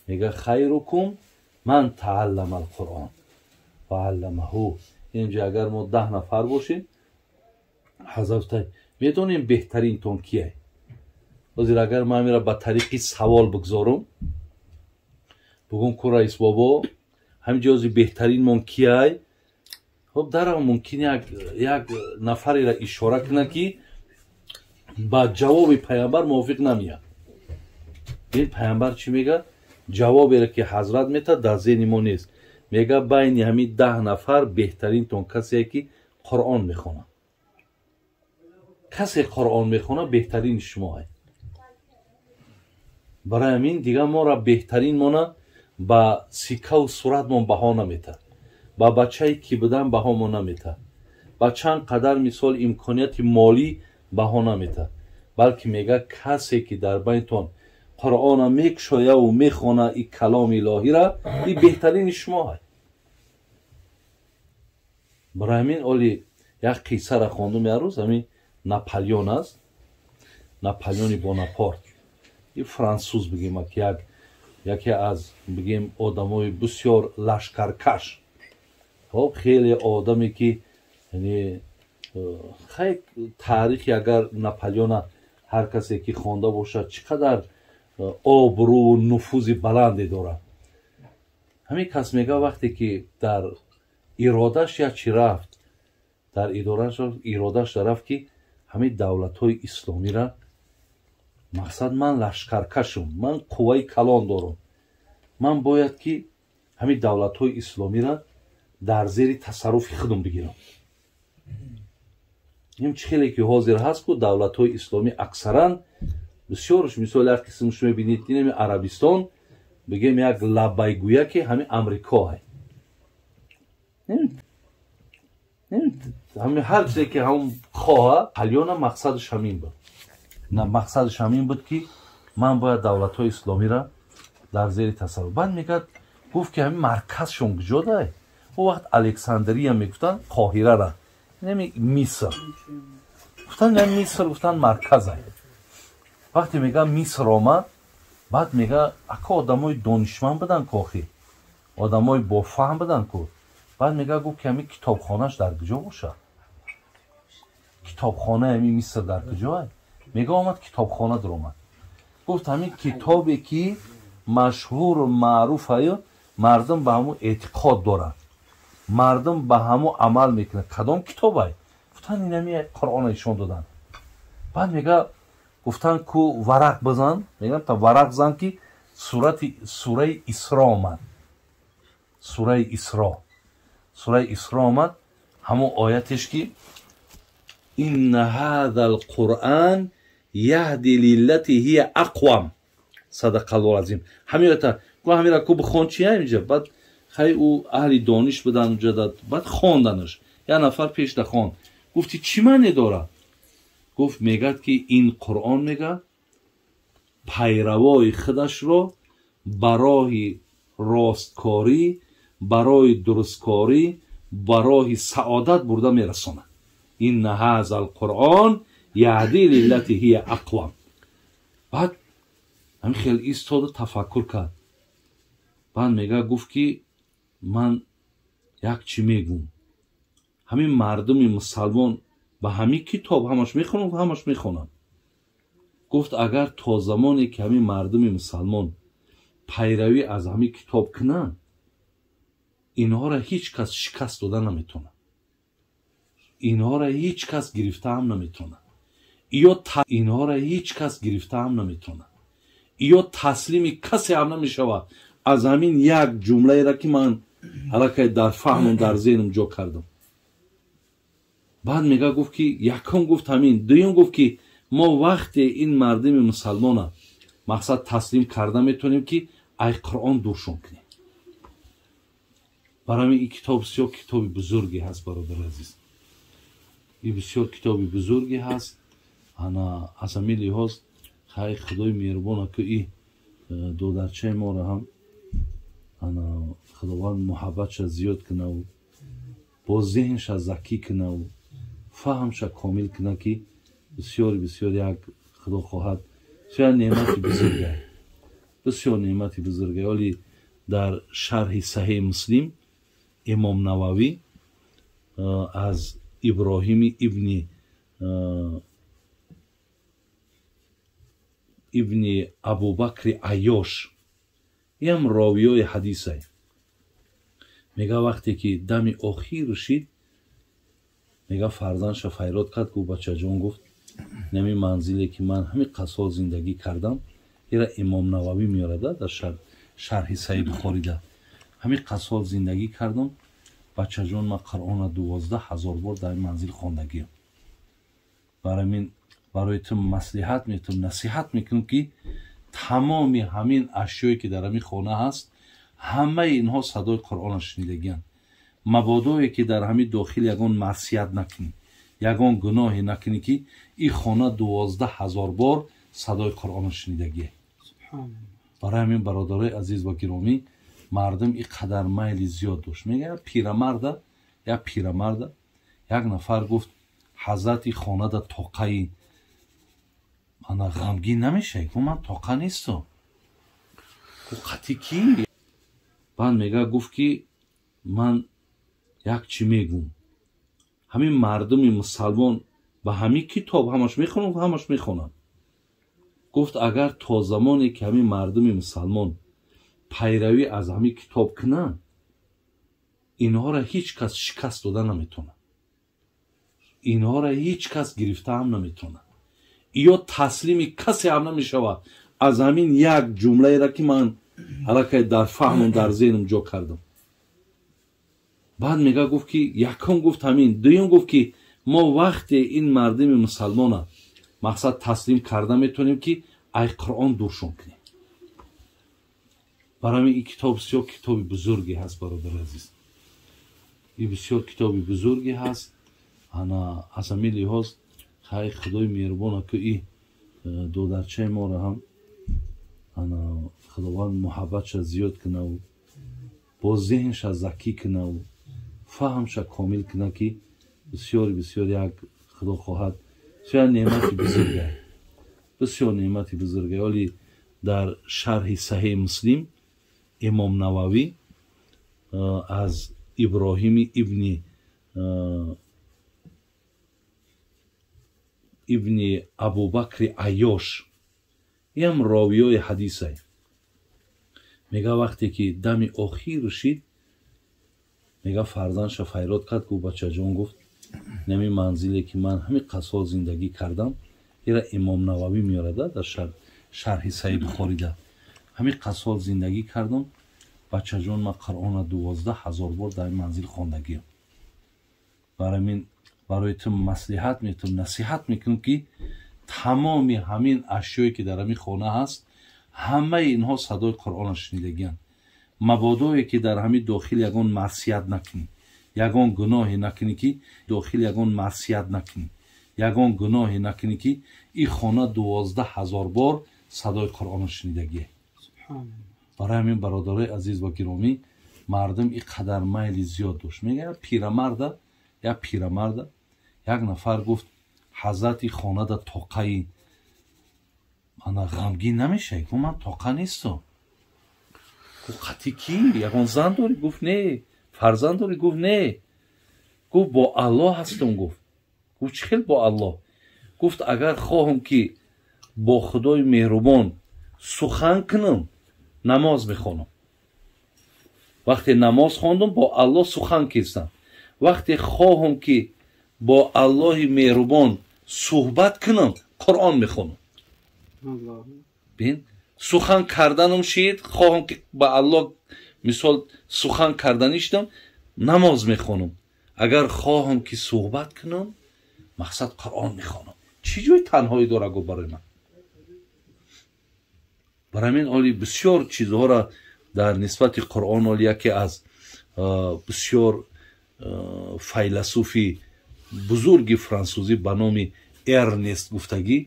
Мега хайрукум ман тааллама ал-Қуръон ва алламаҳу. Инҷа агар мо 10 нафар бошем, ҳазрат медонем беҳтаринтон кие. Ҳозир агар ман амира ба тариқи савол бигзорум, бугум ку раис бобо, ҳамин ҷо ҳозир беҳтаринмон кияй? Хоб дарав мумкин як нафареро ишора кунад, ки ба ҷавоби пайғамбар мувофиқ намеяд. Ин пайғамбар чӣ мегӯяд? Ҷавоберо ки ҳазрат метад дар зеҳни мо нест. Мега байни ҳамин 10 нафар беҳтаринтон касе ки Қуръон мехонад. Касе Қуръон мехонад беҳтарини шумо ай. Барои ҳамин дигар моро беҳтарин мона ба сиккаву суратмон баҳо наметад, ба бачае ки будан баҳомо наметад, ба чанд қадар мисол имконияти молӣ баҳо наметад, балки мега касе ки дар байнтон Қуръона мекушояву мехона и каломи илоҳира, и беҳтарини шумо ай. Барои ҳамин оли як қиссара хондум як рӯз, ҳамин Наполеон аст, Наполеони Бонапарт, и франсуз бигем, ки яке аз бигем одамои бисёр лашкаркаш, хоб хеле одаме ки яъне хай таърихи агар Наполеона ҳар касе ки хонда бошад, чӣ қадар обрӯву нуфузи баланде дорад. Ҳамин кас мега вақте ки дар иродаш як чӣ рафт, дар иродаш рафт ки ҳамин давлатҳои исломира мақсад ман лашкаркашум, ман қувваи калон дорам, ман бояд ки ҳамин давлатҳои исломира дар зери тасарруфи худам бигирам. Ин чӣ хеле ки ҳозир ҳаст ку давлатҳои исломӣ аксаран бисёрш, мисол як қисмш мебинед, инами Арабистон бигем як лаббайгӯя ки ҳамин Амрико ай. Ҳамин ҳар чизе ки ҳам хоҳа, Наполеона мақсадаш ҳамин буд. Мақсадаш ҳамин буд ки ман бояд давлатҳои исломиро дар зери тасарруф. Баъд мегӯяд, гуфт ки ҳамин марказшон куҷо дай? О вақт Александрия мегуфтанд, Қоҳирара, инами Миср. Гуфтанд ин Миср, гуфтанд марказай. Вақте мега Миср омад, баъд мега ака одамои донишманд будан ку охи, одамои бофаҳм будан ку. Баъд мега гуфт ки ҳамин китобхонаш дар куҷо бошад? Китобхонаи ҳамин Миср дар куҷое? Мега омад китобхона даромад. Гуфт ҳамин китобе ки машҳуру маъруфаю мардум ба ҳамун эътиқод доранд, мардум ба ҳамун амал мекунад, кадом китобай? Гуфтанд инами Қуръона ишон доданд. Баъд мега гуфтанд ку варақ бизан, мегӯям та варақ зан ки сураи Исро омад. Сураи Исро. Сураи Исро омад, ҳамон оятеш ки инна ҳаза ал-Қуръан яҳди лиллати ҳия ақвам. Садақаллоҳу азим. Ҳамин оята ку ҳамира ку бихон чи инҷа? Баъд хай ӯ аҳли дониш будан унҷа, баъд хонданаш. Як нафар пешда хонд. Гуфти чӣ маъне дорад? Гуфт мегӯяд ки ин Қуръон мега пайравои худашро ба роҳи росткорӣ, ба роҳи дурусткорӣ, ба роҳи саодат бурда мерасонад. Инна ҳаза ал-Қуръон яҳди лиллати ҳия ақвам. Баъд ҳамин хел истоду тафаккур кард. Баъд мега гуфт ки ман як чӣ мегӯм, ҳамин мардуми мусалмон ба ҳамин китоб ҳамаш мехонанд, ҳамаш мехонанд. Гуфт агар то замоне ки ҳамин мардуми мусалмон пайравӣ аз ҳамин китоб кунанд, инҳоро ҳеҷ кас шикаст дода наметавонад, инҳоро ҳеҷ кас гирифта ҳам наметавонад, инҳоро ҳеҷ кас гирифта ҳам наметавонад, ё таслими касе ҳам намешавад. Аз ҳамин як ҷумлаеро ки ман ҳалакай дар фаҳмум, дар зеҳнам ҷо кардам. Баъд мега гуфт ки якум гуфт ҳамин, дуюм гуфт ки мо вақте ин мардуми мусалмона мақсад таслим карда метавонем ки ай Қуръон дуршон кунем. Барои ҳамин ин китоб бисёр китоби бузурге ҳаст, бародари азиз. Ин бисёр китоби бузурге ҳаст. Ана аз ҳамин лиҳоз хай Худои меҳрубона ки ин додарчаи моро ҳам ана Худованд муҳаббатша зиёд кунаву бо зеҳнша закӣ кунаву фаҳмша комил куна ки Бисёр бисёр як худо хоҳад бисёр неъмати бузурга, бисёр неъмати бузурга. Оли дар шарҳи Саҳеҳи Муслим Имом Нававӣ аз Иброҳими ибни Абубакри Айёш, ям ровиёи ҳадисай, мега вақте ки дами охир шид, мега фарзандша файрод кард, гуфт: бачаҷон, гуфт, нами манзиле ки ман ҳамин қасол зиндагӣ кардам, ира Имом Нававӣ меорада дар шарҳи Саҳеҳи Бухорида, ҳамин қасол зиндагӣ кардам, бачаҷон, ман Қуръонро 12 000 бор дар ин манзил хондагиам. Барои мин барои ту маслиҳат метум, насиҳат мекунам, ки тамоми ҳамин ашёе ки дар ҳамин хона ҳаст, ҳамаи инҳо садои Қуръонро шунидагианд. Мабодое ки дар ҳамин дохил ягон маъсият накунӣ, ягон гуноҳе накунӣ, ки ин хона 12 000 бор садои Қуръонро шунидагие. Барои ҳамин, бародарои азиз ва гиромӣ, мардум ин қадар майли зиёд дошт. Мега як пирамарда як нафар гуфт: ҳазрати, хонада тоқаи ана ғамгин намешавӣ? Гуфт: ман тоқа нестам. Гуфт: қатӣ кӣ? Баъд мега гуфт, ки ман як чӣ мегӯм: ҳамин мардуми мусалмон ба ҳамин китоб ҳамаш мехонанд? Ҳамаш мехонанд. Гуфт: агар то замоне ки ҳамин мардуми мусалмон пайравӣ аз ҳамин китоб кунанд, инҳоро ҳеҷ кас шикаст дода наметавонад, инҳоро ҳеҷ кас гирифта ҳам наметавонад, ё таслими касе ҳам намешавад. Аз ҳамин як ҷумлаеро ки ман аллакай дар фаҳму дар зеҳнам ҷо кардам. Баъд мега гуфт, ки якум гуфт ҳамин, дуюм гуфт, ки мо вақте ин мардуми мусалмона мақсад таслим карда метавонем, ки ай Қуръон дуршон кунем. Барои ҳамин ин китоб бисёр китоби бузурге ҳаст, бародари азиз, ин бисёр китоби бузурге ҳаст. Ана аз ҳамин лиҳоз хай худои меҳрубона, ки и додарчаи моро ҳам ана худованд муҳаббатша зиёд кунаву бо зеҳнша закӣ кунаву фаҳмша комил куна, ки бисёр бисёр як худо хоҳад бисёр неъмати бузурга, бисёр неъмати бузурга. Оли дар шарҳи Саҳеҳи Муслим Имом Нававӣ аз Иброҳими ибни Абубакри Айёш, ям ровиёи ҳадисай, мега вақте ки дами охир шид, мега фарзандша файрод кард, гуфт: бачаҷон, гуфт, нами манзиле ки ман ҳамин қасол зиндагӣ кардам, ира Имом Нававӣ меорада дар шарҳи Саҳеҳи Бухорида, ҳамин қасол зиндагӣ кардам, бачаҷон, ман Қуръонро 12 000 бор дар ин манзил хондагиам. Барои ҳамин барои ту маслиҳат метум, насиҳат мекунам, ки тамоми ҳамин ашёе ки дар ҳамин хона ҳаст, ҳамаи инҳо садои Қуръонро шунидагианд. Мабодое ки дар ҳамин дохил ягон маъсият накунӣ, ягон гуноҳе накунӣ, ки дохил ягон маъсият накунӣ, ягон гуноҳе накунӣ, ки ин хона 12 000 бор садои Қуръонро шунидагие. Барои ҳамин, бародарои азиз ва гиромӣ, мардум ин қадар майли зиёд дошт. Мега як пирамарда як нафар гуфт: ҳазрати, хонада тоқаи ана ғамгин намешавӣ? Гуфт: ман тоқа нестам. Гуфт: қатӣ кӣ? Ягон зан дорӣ? Гуфт: не. Фарзанд дорӣ? Гуфт: не. Гуфт: бо Аллоҳ ҳастам. Гуфт: чӣ хел бо Аллоҳ? Гуфт: агар хоҳам, ки бо худои меҳрубон сухан кунам, намоз мехонам. Вақте намоз хондум, бо Аллоҳ сухан кистам. Вақте хоҳам, ки бо Аллоҳи меҳрубон суҳбат кунам, Қуръон мехонам. Бин, сухан карданам шид, хоҳам, ки ба Аллоҳ мисол сухан карданӣ шудам, намоз мехонам. Агар хоҳам, ки суҳбат кунам, мақсад Қуръон мехонам. Чӣ ҷои танҳоӣ дора, гуфт, барои ман. Барои ҳамин оли бисёр чизҳоро дар нисбати Қуръон оли яке аз бисёр файласуфи бузурги франсузӣ ба номи Эрнест гуфтагӣ,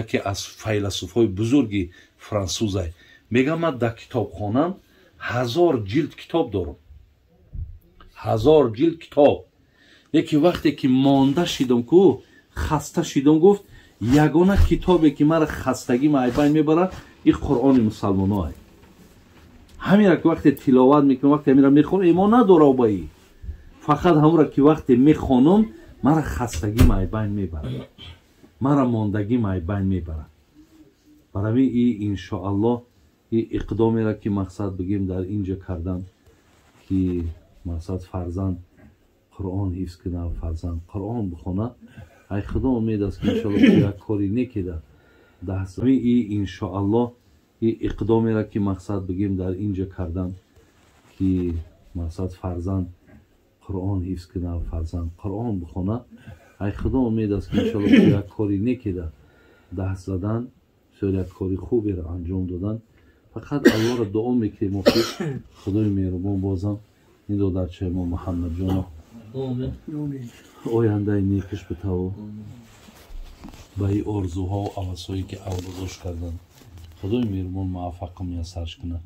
яке аз файласуфҳои бузурги франсузай, мегӯяд: ман дар китобхонам 1000 ҷилд китоб дорам, 1000 ҷилд китоб. Лекин вақте ки монда шидам ку Хаста шидам, гуфт, ягона китобе ки мара хастагӣ майбайн мебарад, ин Қуръони мусалмоно. Ҳамира ки вақте тиловат мекунам, вақте ҳамира мехонам, имон надора ба и фақат ҳамура ки вақте мехонам, мара хастагӣ майбайн мебарад, мара мондагӣ майбайн мебарад. Барои и иншоаллоҳ и иқдомеро ки мақсад бигем дар инҷа кардан, ки мақсад фарзанд Қуръон ҳифз кунад, фарзанд Қуръон бихонад, ай Худо умед аст, ки иншоаллоҳ як кори некеда даст. И иншоаллоҳ и иқдомеро ки мақсад бигем дар инҷа кардан, ки мақсад фарзанд Қуръон ҳифз кунад, фарзанд Қуръон бихонад, ай Худо умед аст, ки иншоаллоҳ як кори некеда даст задан, бисёр як кори хуберо анҷом додан. Фақат Аллоҳро дуо мекунем, ки Худои меҳрубон бозам ин додарчаи мо Муҳаммадҷоно ояндаи некиш битаву ба ин орзуҳо ҳавасҳое ки авлодош кардан, Худои меҳрубон муваффақу муяссарш кунад.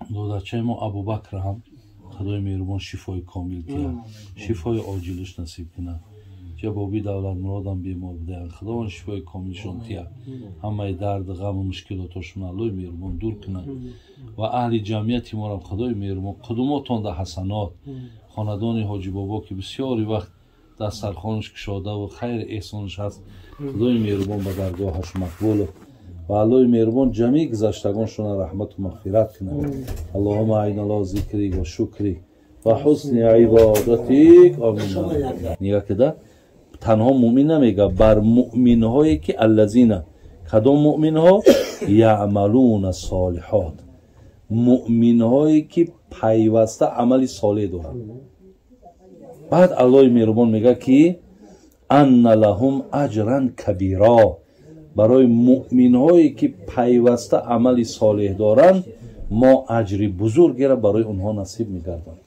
Додарчаи мо Абубакр ҳам Худои меҳрубон шифои комил киҳад, шифои оҷилаш насиб кунад. Ҷабоби Давлатмуродам бемор будаянд, Худованд шифои комилшон тиҳад, ҳамаи дарду ғаму мушкилотошон Аллои меҳрубон дур кунад. Ва аҳли ҷамъияти морам Худои меҳрубон қудумотонда ҳасанот, хонадони Ҳоҷибобо, ки бисёри вақт дастархонаш кушодаву хайр эҳсонаш ҳаст, Худои меҳрубон ба даргоҳаш мақбулу ва Аллои меҳрубон ҷамеъ гузаштагоншона раҳмату мағфират кунад. Аллоҳума аина ала зикрик ва шукрик ва ҳусни ибодатик, омин. Нигаҳ кида, танҳо муъмин намега, бар муъминҳое ки аллазина, кадом муъминҳо? Яъмалуна солиҳот, муъминҳое ки пайваста амали солеҳ доранд. Баъд Аллоҳи меҳрубон мегӯяд, ки анна лаҳум аҷран кабиро, барои муъминҳое ки пайваста амали солеҳ доранд, мо аҷри бузургеро барои онҳо насиб мегардонем.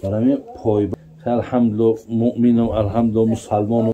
Барои пой, алҳамдулилла, муъминам, алҳамдулилла, мусалмонам.